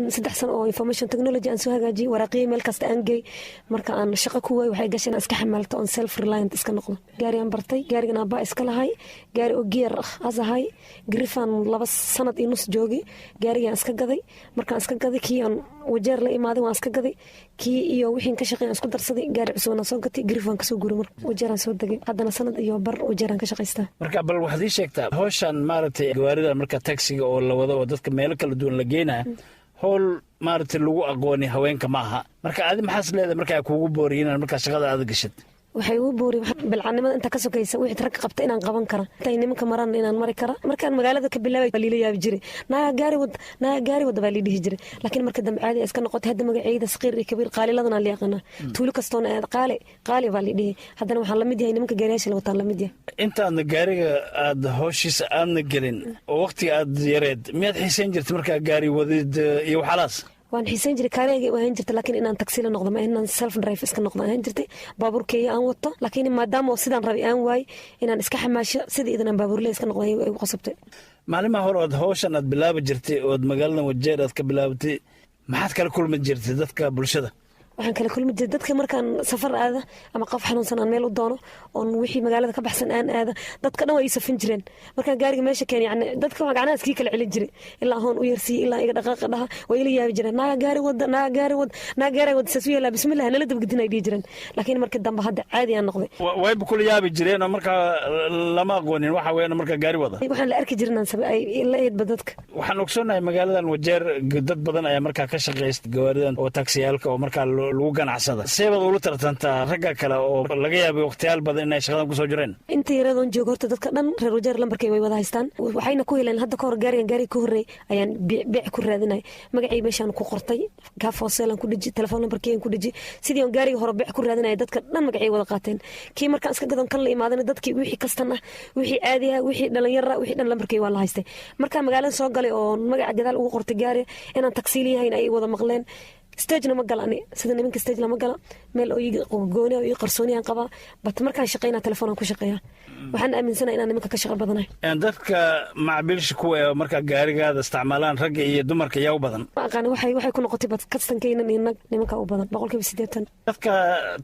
3 sano oo information technology aan soo hagaajiyey, waraaqiyey, meel kasta aan gey. Marka aan shaqo ku waay, waxay gashay inaan iska xamaalto oon self reliant iska noqdo. Gaari aan bartay, gaarigan aabbaa iska lahay, gaari oo gear ah as ahay. Garifaan 2 sanad iyo nus joogay, gaarigaan iska gaday. Markaan iska gaday, kii aan Wajeer la imaaday waan iska gaday. Kii iyo wixiin ka shaqeey aan isku darsaday, gaari cusub aan soo gatay. Garif waan kasoo guuray, marka Wajeeraan soo degay. Haddana sanad iyo bar Wajeeraan ka shaqaystaa. Marka bal waxaad ii sheegtaa hawshan, maaragtay, gawaarida marka taxiga oo la wado oo dadka meelo kala duwan la geenaya, howl maaragtay lagu aqooni haweenka ma aha. Marka adi maxaas leedahay markaa kuugu booriy inaad markaa shaqada aada gashid? Waxay ugu boori bilcanimada inta ka sokaysa, wixii rag qabta inaan qaban kara, intay nimanka maraan inaan mari kara. Markaan magaalada ka bilaabay baa liila yaabi jiray, "Naaga gaari wad, naaga gaari wadda," baa lii dhihi jiray. Laakiin marka dambe caadi iska noqotay. Hadda magaceyda saqiir iyo kabiir qaaliladan la yaqaanaa. Tuulo kastoona aad "Qaali, qaali" baa lii dhihi. Haddana waxaan la mid yahay nimanka gaariyaasha la wataan la mid yahay. Intaadna gaariga aad howshiisa aadna gelin oo waqtiga aad yareed, miyaad xiisayn jirtay markaa gaari wadid iyo waxaalaas? Waan xiisayn jiray, kaarigay u ahaan jirta, laakiin inaan taxi la noqdo ma, inaan self drive iska noqdo ahaan jirtay, baabuurkeeya aan wato. Laakiin maadaama oo sidaan rabay aan waay, inaan iska xamaasho sidii idan aan baabuurle iska noqdo ay igu qasabtay. Maalimaha hore ood hawshan aad bilaabi jirtay ood magaalada Wajeer aad ka bilaabatay, maxaad kala kulmi jirtay dadka bulshada? Waxaan kala kulmi jiray dadka markaan safar aada ama qof xanuunsan aan meel u doono oon wixii magaalada ka baxsan aan aada, dadka dhan waa ii safin jireen. Markaan gaariga meesha keen, yani dadka waxaan gacnaha iskii kala celin jiray, ilaa hoon u yarsiiye, ilaa iga dhaqaaqa dhaha. Waa ila yaabi jireen, "Naaga gaari wada, naaga gaari wada, naaga gaari wada, saas u yeelaa, bismillah, nala dabgedin," ay dhihi jireen. Laakiin markii dambe hadda caadi aan noqday. Wayba kula yaabi jireen oo markaa lama aqoonin waxa weeyaan markaa gaari wada. Waxaan la arki jirin aan sabe ay la eedba dadka. Waxaan ogsoonahay magaaladan Wajeer dad badan ayaa markaa ka shaqaysta gawaaridan oo taksiyaalka oo markaa lagu ganacsada. Seebaad ula tartantaa ragga kale oo laga yaabay waqtiyaal badan inay shaqadan kusoo jireen? Inta yaradoon joogo horta dadka dhan reer Wajeer lambarkay way wada haystaan, waxayna ku heleen hadda kahor gaarigan, gaariga ka horreey ayaan beec ku raadinay. Magacii meeshaan ku qortay, kaafoseelan ku dheji, telefoon lambarkeygan ku dheji. Sidii on gaariga hore beec ku raadinaya, dadka dhan magacay wada qaateen. Kii markaan iska gadon kan la imaadana, dadkii wixii kastan ah, wixii caadi ah, wixii dhalinyara, wixii dhan lambarkey waa la haystay. Markaan magaalada soo galay oo magaca gadaal ugu qortay gaari inaan taksiil yahayn ayay wada maqleen. Stagena ma gala ani, sida nimanka stage lama gala, meel oo ii gooni oo ii qarsooni aan qabaa. But markaan shaqeynaa telefoon aan ku shaqeeyaa. Waxaan aaminsanahay inaan nimanka ka shaqo badanahay. Dadka macbiilsha kuwa ee markaa gaarigaada isticmaalaan, ragga iyo dumarka yaa u badan? Ma aqaani waxay ku noqotay, but kastankaynan iyo nag nimanka u badan, 80%. Dadka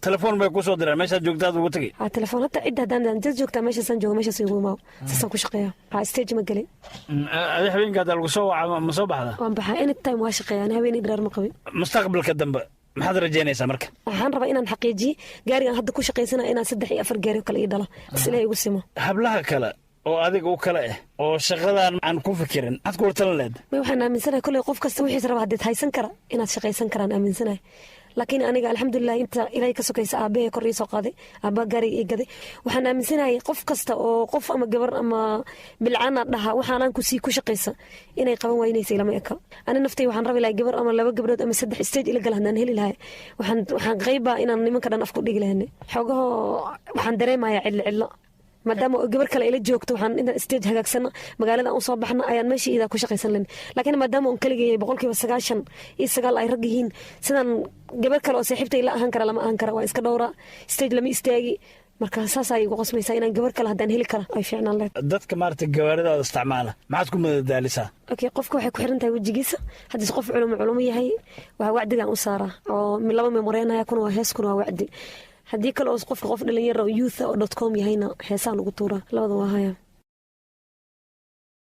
telefoon bay kusoo diraan, meeshaad joogtaad ugu tegi? Ha, telefoon. Hata cidda haddaan jad joogtaa, meeshaasaan jooga, meeshaas igu imaaw, saasaan ku shaqeeyaa. Ha, stage ma gelin. Adi habeenka haddaa lagu soo waca, ma soo baxda? Waan baxaa anytime, waa shaqeeyaa ani, habeenii dharaar ma qabin. Mustaqbalka dambe maxaad rajaynaysaa marka? Waxaan rabaa inaan xaqiijiye gaarigan hadda ku shaqaysana inaan saddex iyo afar gaari oo kale ii dhala, bas Ilahay igu simo. Hablaha kale oo adiga u kale ah oo shaqadan aan ku fikirin, maxaad kula talan leed? May, waxaan aaminsanahay kolley qof kasta wixiis raba haddeed haysan kara inaad shaqaysan karaan aaminsanahay. Laakiin aniga alxamdulilah, inta Ilaahay ka sokaysa aabbahe kor ii soo qaaday, aabbaa gaariga ii gaday. Waxaan aaminsanahay qof kasta oo qof ama gabar ama bilcaana dhaha waxaanaan kusii ku shaqaysa inay qaban waynaysa ilama eka. Ani naftay waxaan rabi lahay gabar ama laba gabdhood ama saddex stage ila gala haddaan heli lahay, waxaan qaybaa inaan nimanka dhan afku dhigi lahayna. Xoogahoo waxaan dareemayaa cidlo cidlo maadaama oo gabar kale ila joogto. Waxaan intaan stage hagaagsana, magaalada aan usoo baxna, ayaan meesha iidaa ku shaqaysan lahayn. Laakiin maadaama oon kaligeeyay, 99% ay rag yihiin, sidaan gabar kale oo saaxiibta ila ahaan kara lama ahaan kara. Waa iska dhowraa, stage lama istaagi. Marka saas ay igu qosmaysaa inaan gabar kale haddaan heli kara ay fiicnaan lahayd. Dadka maaragtay gawaaridaada isticmaala, maxaad ku madadaalisaa? Okay, qofka waxay ku xiran tahay wejigiisa. Haddiise qof culumo culumo yahay, waa wacdigaan u saaraa oo laba memoreynaya, kuna waa hees, kuna waa wacdi. Haddii kale oo qofka qof dhalinyara oo youth oo .com yahayna, heesaan ugu tuuraa. Labada waa haya.